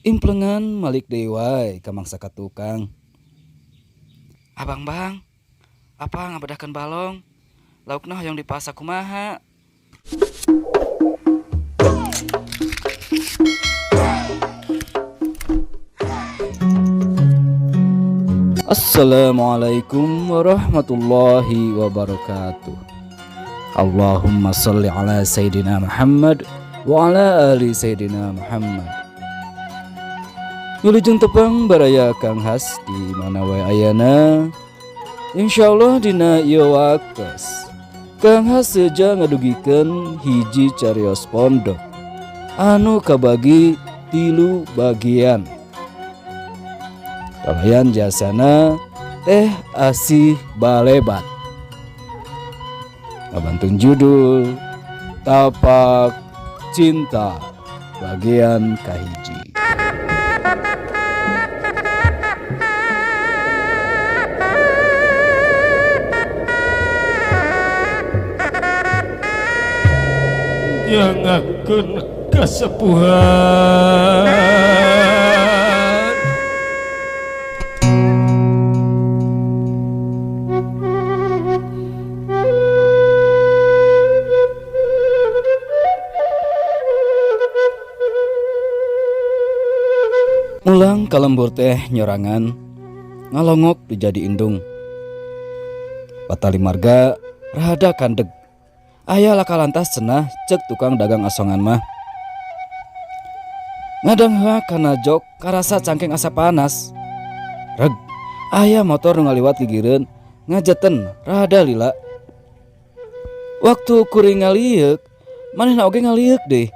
Implengan malik deui wae ka mangsa ka tukang. Abang bang, apa ngabedahkeun balong? Laukna hoyong dipasak kumaha? Assalamualaikum warahmatullahi wabarakatuh. Allahumma salli ala Sayyidina Muhammad wa ala ali Sayyidina Muhammad. Wilujeng tepang baraya Kang Has di mana wae ayana. Insyaallah dina ieu waktos Kang Has seja ngadugikeun hiji carios pondok anu kabagi tilu bagian. Kalayan jasana Teh Asih Balebat. Ngabantun judul Tapak Cinta bagian kahiji. Nyangakeun kasepuhan. Mulang kalembur teh nyorangan ngalongok dijadi indung. Patali marga rada kandeg. Aya laka lantas cenah cek tukang dagang asongan mah. Ngadang heula kana jok karasa cangkeng asa panas. Reg, aya motor nu ngaliwat gigireun ngajeten rada lila. Waktu kuring ngalieuk, manehna oge ngalieuk deh.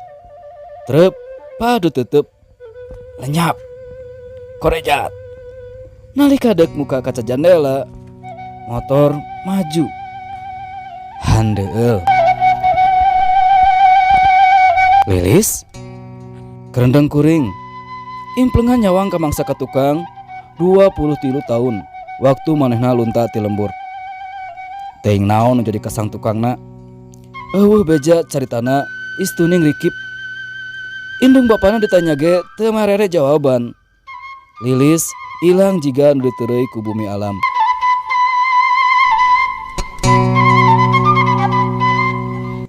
Trep, padu tetep lenyap. Korejat. Nalika dek muka kaca jendela, motor maju. Handeul. Lilis kerendeng kuring. Implengan nyawang ka mangsa ka tukang 23 tahun waktu manehna lunta ti lembur. Teuing naon nu jadi kasang tukangna. Eueuh beja caritana istuning rikip. Indung bapana ditanya ge teu marere jawaban. Lilis ilang jiga nu diteureuy ku bumi alam.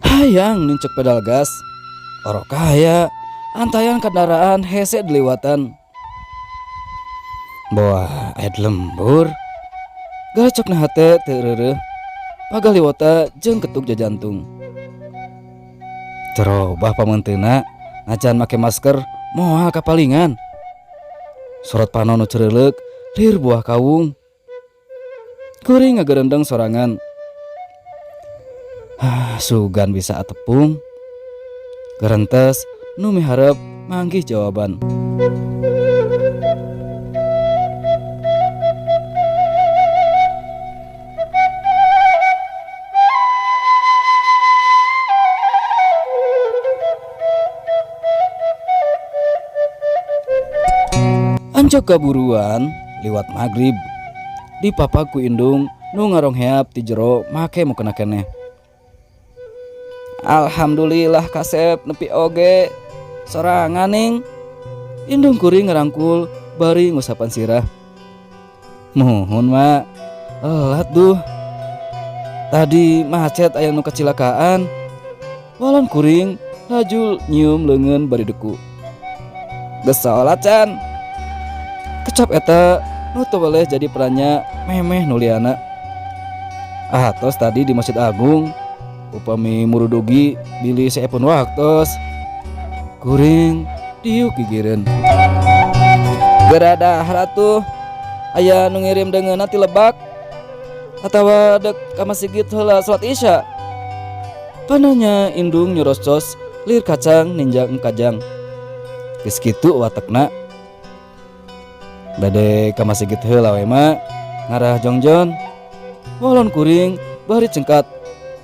Hayang nincek pedal gas. Orok kaya antayan kendaraan hese diliwatan. Boah aya lembur. Gacok na hate teu reureuh. Pagaliwota jeung ketuk jajantung. Terobah pameunteuna najan make masker moal kapalingan. Sorot panon nu cereuleuk lir buah kawung. Kuring ngagerendeng sorangan. Ah, sugan bisa atepung. Gerentes nu miharep manggih jawaban. Ancok kaburuan liwat maghrib dipapak ku indung nu ngarongheap ti jero make mukena keneh. Alhamdulillah kasep nepi oge sorangan ning. Indung kuring ngarangkul bari ngusapan sirah. Muhun mak, elat duh. Tadi macet aya nu kecelakaan. Walon kuring lajul nyium leungeun bari deku. Geus salat can. Kecap eta nu teu weleh jadi perannya memeh nuliana. Atos tadi di Masjid Agung upami murudugi bilih saepun waktos. Kuring diuk gigireun. Geradah ratuh aya nu ngirim deungeunna ti lebak atawa dek ka masjid heula salat Isya. Pananya indung nyurocos lir kacang ninjang kajang. Geus kitu watekna. Bade ka masjid heula we ma ngarah jongjon. Walon kuring bari cengkat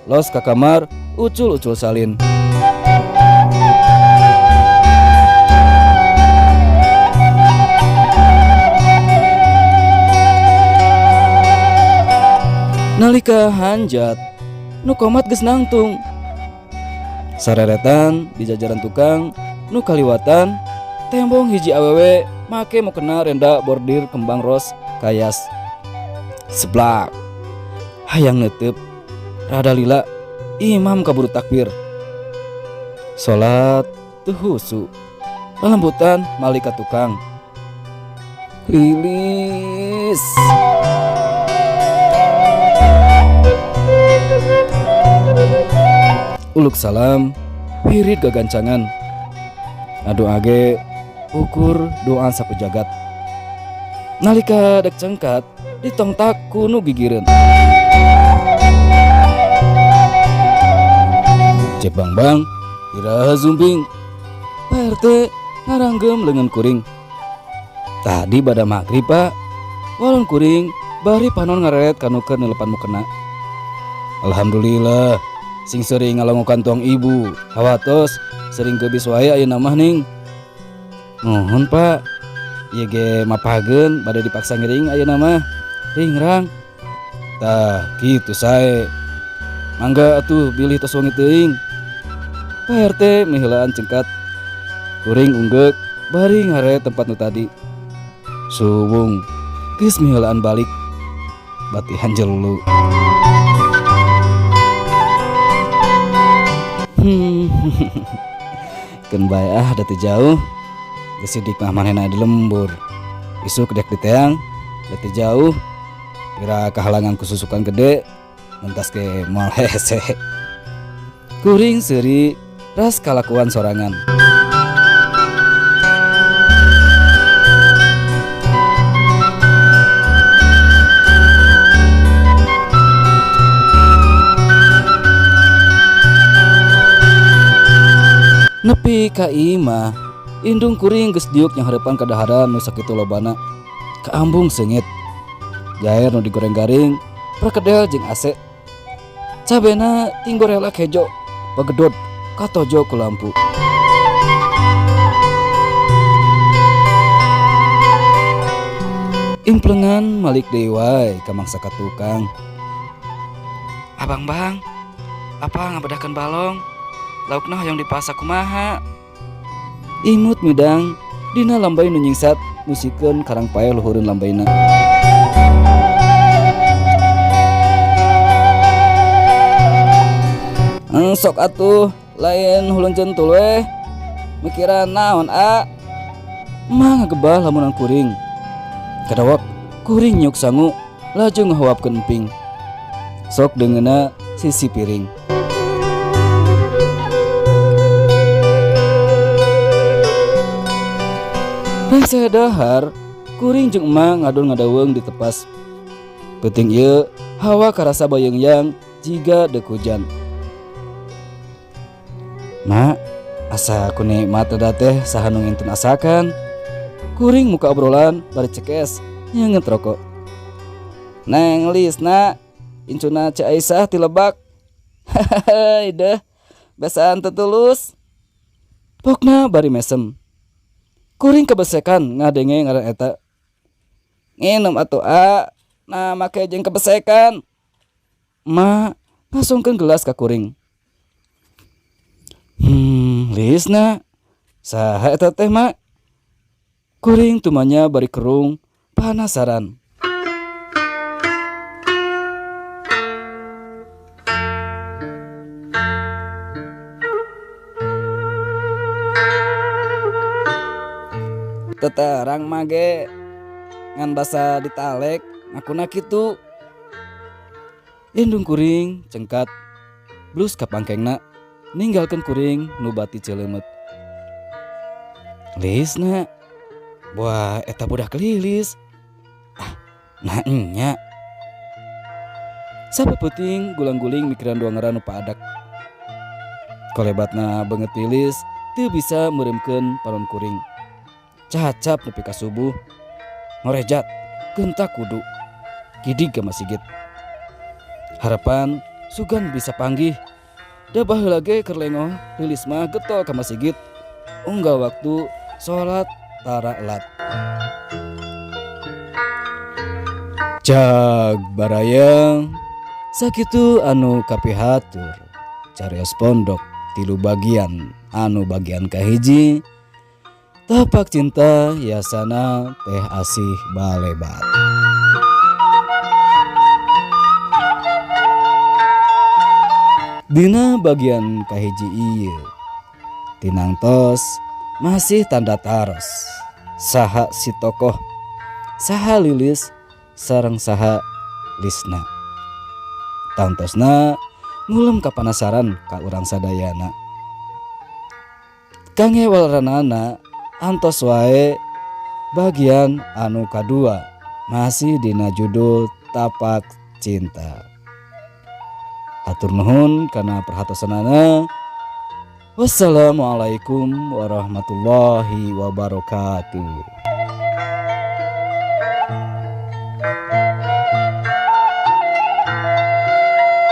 los ka kamar ucul-ucul salin. Nalika hanjat nu komat geus nangtung. Sareretan di jajaran tukang nu kaliwatan Tembong hiji awewe make mukena renda bordir kembang ros kayas. Seblak. Hayang neuteub. Rada lila imam kaburu takbir. Salat teu husu. Lalembutan malik ka tukang. Lilis. Uluk salam, wirid gagancangan. Ngadoa ge ukur doa sapu jagat. Nalika dek cengkat ditongtak ku nu gigireun. Cek Bang Bang, iraha zumping. Pak RT ngaranggem leungeun kuring. Tadi bada maghrib pak, walon kuring bari panon ngareret kanu keur neulepan mukena. Alhamdulillah, sing sering ngalongokan tuang ibu, hawatos sering geubis wae ayeuna mah ning. Nuhun pak, ieu ge mapageun bade dipaksa ngiring ayeuna mah. Ringrang. Tah kitu sae. Mangga atuh bilih tos wengi teuing. Pak RT miheulaan cengkat. Kuring unggeuk bari ngaret tempat nu tadi. Suwung geus miheulaan balik. Batihan jelu. Keun bae ah da teu jauh. Geus sidik mah manehna di lembur. Isuk dek diteang da teu jauh. Pira kahalangan kususukan gede mentas ke moal hese. Kuring seuri ras kalakuan sorangan. Nepi ka imah, indung kuring geus diuk nyanghareupan kadaharan nu sakitu lobana. Kaambung seungit. Jair nu digoreng garing, perkedel jeung ase. Cabena tinggorelak hejo, pegedot katojo ku lampu. Implengan malik deui wae ka mangsa ka tukang. Abang bang, apa ngabedahkeun balong? Laukna hoyong dipasak kumaha? Imut midang dina lambai nu nyingsat musikeun karang paeh luhureun lambaina. Sok atuh lain hulun jentul weh. Mikiran naon a? Mah ngagebah lamunan kuring. Kadawak kuring nyuk sangu laju ngahuapkeun emping. Sok deungeuna sisi piring. Rese dahar, kuring jeung emang ngadon ngadaweung di tepas. Peuting ieu hawa karasa bayeung-yang jiga deuk hujan. Mak, asa ku nikmat da teh saha nu ngintun asakan. Kuring muka obrolan bari cekes nyeungeut rokok. Neng Lisna, incuna Ceu Aisyah ti Lebak. Hahaha, deh, besaan teu tulus. Pokna bari mesem. Kuring kebesekan ngadenge ngaran eta. Nginum atuh a, nah make jeung kebesekan. Ma ngasungkeun gelas ka kuring. Lisna, saha eta teh mak? Kuring tumanya bari kerung panasaran. Teterang mage ngan basa ditalek ngakuna kitu. Indung kuring cengkat blus ka pangkengna ninggalkeun kuring nu bati ceuleumut. Lisna, buah eta budak lilis. Ah, nah nya. Sapeuting gulang-guling mikiran dua ngaran nu paadak. Kolebatna beungeut lilis teu bisa meureumkeun panon kuring. Cacap nepi ka subuh, ngorejat, gentak kudu, gidig ka masigit. Harapan sugan bisa panggih, da baheula ge keur lengoh lilis mah getol ka masigit, unggal waktu salat tara elat. Cag barayang, sakitu anu kapihatur, carios pondok tilu bagian anu bagian kahiji. Tapak Cinta Yasana Teh Asih Balebat. Dina bagian kahiji ieu tinangtos masih tanda taros saha si tokoh saha Lilis sareng saha Lisna. Tangtosna ngulem kapanasaran ka urang sadayana. Kangge waleranana antos wae bagian anu kadua masih dina judul Tapak Cinta. Hatur nuhun kana perhatosanana. Wassalamualaikum warahmatullahi wabarakatuh.